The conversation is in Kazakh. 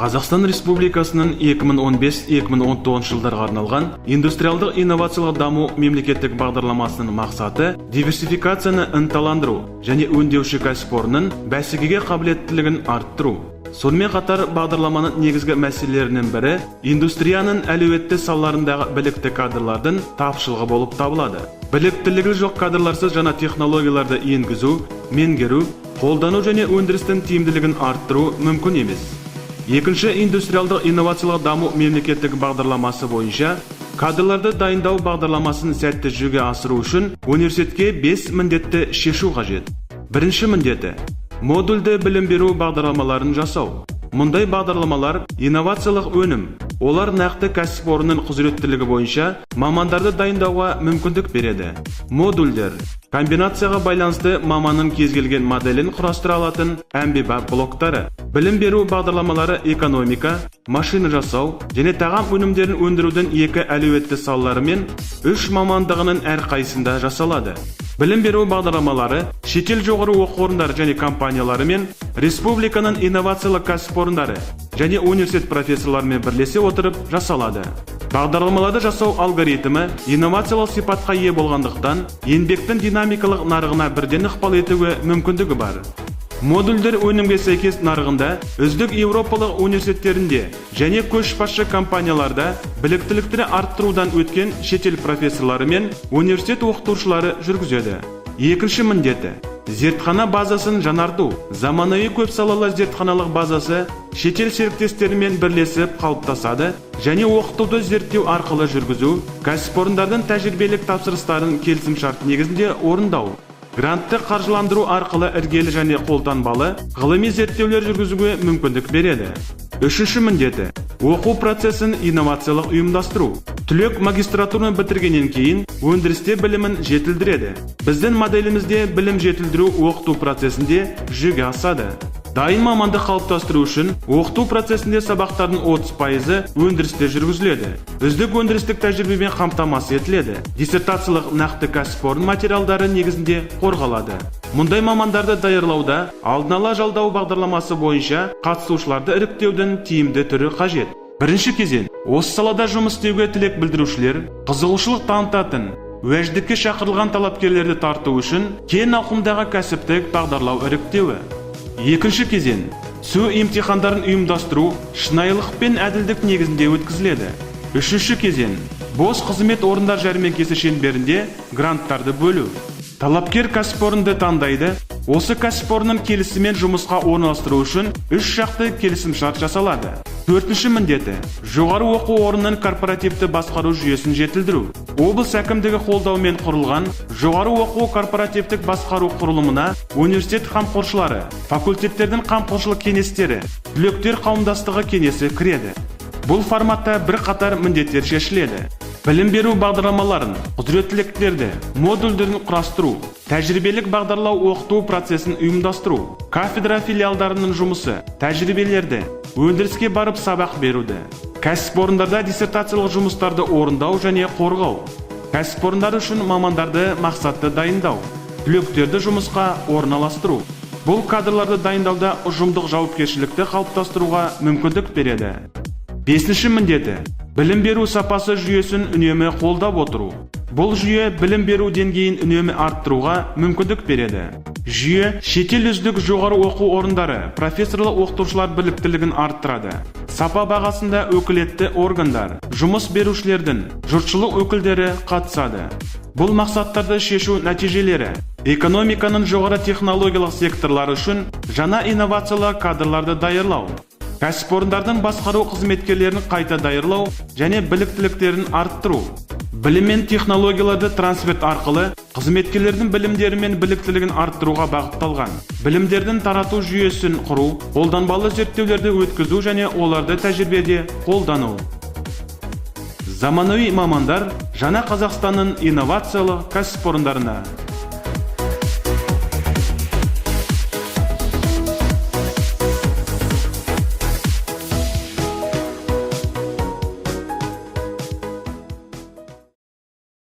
Қазақстан Республикасының 2015-2019 жылдарға арналған индустриалдық инновациялық даму мемлекеттік бағдарламасының мақсаты диверсификацияны ынталандыру және өңдеуші кәсіпорынның бәсекеге қабілеттілігін арттыру. Сонымен қатар, бағдарламаның негізгі мәселелерінің бірі индустрияның әлеуетті салаларындағы білікті кадрлардың тапшылығы болып табылады. Біліктілігі жоқ кадрларсыз жаңа технологияларды енгізу, меңгеру, қолдану және өндірістің тиімділігін арттыру мүмкін емес. Екінші индустриалдық инновациялық даму мемлекеттік бағдарламасы бойынша кадрларды дайындау бағдарламасын сәтті жүзеге асыру үшін университетке 5 міндетті шешу қажет. Бірінші міндеті – модульді білім беру бағдарламаларын жасау. Мұндай бағдарламалар инновациялық өнім, олар нақты кәсіпорынның құзыреттілігі бойынша мамандарды дайындауға мүмкіндік береді. Модульдер комбинацияға байланысты маманның кез келген моделін құрастыра алатын әмбебап блоктары. Білім беру бағдарламалары экономика, машина жасау және тағам өнімдерін өндірудің екі әлеуетті салалары мен үш мамандығының әрқайсысында жасалады. Білім беру бағдарламалары шетел жоғары оқу орындары және компаниялары мен республиканың инновациялық кәсіпорындары және университет профессорларымен бірлесе отырып жасалады. Бағдарламаларды жасау алгоритмі инновациялық сипатқа ие болғандықтан, еңбектің динамикалық нарығына бірден ықпал етуге мүмкіндігі бар. Модульдер өнімге сәйкес нарығында үздік еуропалық университеттерінде және көшбасшы компанияларда біліктілікті арттырудан өткен шетел профессорлары мен университет оқытушылары жүргізеді. Екінші міндеті – зертхана базасын жаңарту. Заманауи көпсалалы зертханалық базасы шетел серіктестерімен бірлесіп қалыптасады және оқытуды зерттеу арқылы жүргізу, кәсіпорындардың тәжірибелік тапсырыстарын келісімшарт негізінде орындау, грантты қаржыландыру арқылы іргелі және қолданбалы ғылыми зерттеулер жүргізуге мүмкіндік береді. Үшінші міндеті – оқу процесін инновациялық ұйымдастыру. Түлек магистратураны бітіргеннен кейін өндірісте білімін жетілдіреді. Біздің моделімізде білім жетілдіру оқыту процесінде жүзеге асады. Дайын маманды қалыптастыру үшін оқыту процесінде сабақтардың 30%-ы өндірісте жүргізіледі, үздік өндірістік тәжірибемен қамтамасыз етіледі, диссертациялық нақты кәсіпорын материалдары негізінде қорғалады. Мұндай мамандарды даярлауда алдын ала жалдау бағдарламасы бойынша қатысушыларды іріктеудің тиімді түрі қажет. Бірінші кезең – осы салада жұмыс істеуге тілек білдірушілер, қызығушылық танытатын, уәждікке шақырылған талапкерлерді тарту үшін кең ауқымдағы кәсіптік бағдарлау іріктеуі. Екінші кезең – түсу емтихандарын ұйымдастыру, шынайылық пен әділдік негізінде өткізіледі. Үшінші кезең – бос қызмет орындар жәрмеңкесі шеңберінде гранттарды бөлу. Талапкер кәсіпорынды таңдайды. Осы кәсіпорынның келісімімен жұмысқа орналастыру үшін үш жақты келісімшарт жасалады. Төртінші міндеті – жоғары оқу орнының корпоративті басқару жүйесін жетілдіру. Облыс әкімдігі қолдауымен құрылған жоғары оқу корпоративтік басқару құрылымына университет қамқоршылары, факультеттердің қамқоршылық кеңестері, түлектер қауымдастығы кеңесі кіреді. Бұл форматта бірқатар міндеттер шешіледі: білім беру бағдарламаларын, құзыреттіліктерді, модульдерін құрастыру, тәжірибелік бағдарлау оқыту процесін ұйымдастыру, кафедра филиалдарының жұмысы, тәжірибелерді, өндіріске барып сабақ беруді, кәсіпорындарда диссертациялық жұмыстарды орындау және қорғау, кәсіпорындар үшін мамандарды мақсатты дайындау, түлектерді жұмысқа орналастыру. Бұл кадрларды дайындауда ұжымдық жауапкершілікті қалыптастыруға мүмкіндік береді. Бесінші міндеті – білім беру сапасы жүйесін үнемі қолдап отыру. Бұл жүйе білім беру деңгейін үнемі арттыруға мүмкіндік береді. Жүйе шетел үздік жоғары оқу орындары профессорлық оқытушылар біліктілігін арттырады. Сапа бағасында өкілетті органдар, жұмыс берушілердің, жұртшылық өкілдері қатысады. Бұл мақсаттарды шешу нәтижелері экономиканың жоғары технологиялық секторлары үшін жаңа инновациялы кадрларды даярлау, кәсіпорындардың басқару қызметкерлерін қайта даярлау және біліктіліктерін арттыру, білім мен технологияларды трансферт арқылы қызметкерлердің білімдері мен біліктілігін арттыруға бағытталған білімдердің тарату жүйесін құру, қолданбалы зерттеулерді өткізу және оларды тәжірибеде қолдану. Заманауи мамандар жаңа Қазақстанның инновациялық кәсіпорындарына.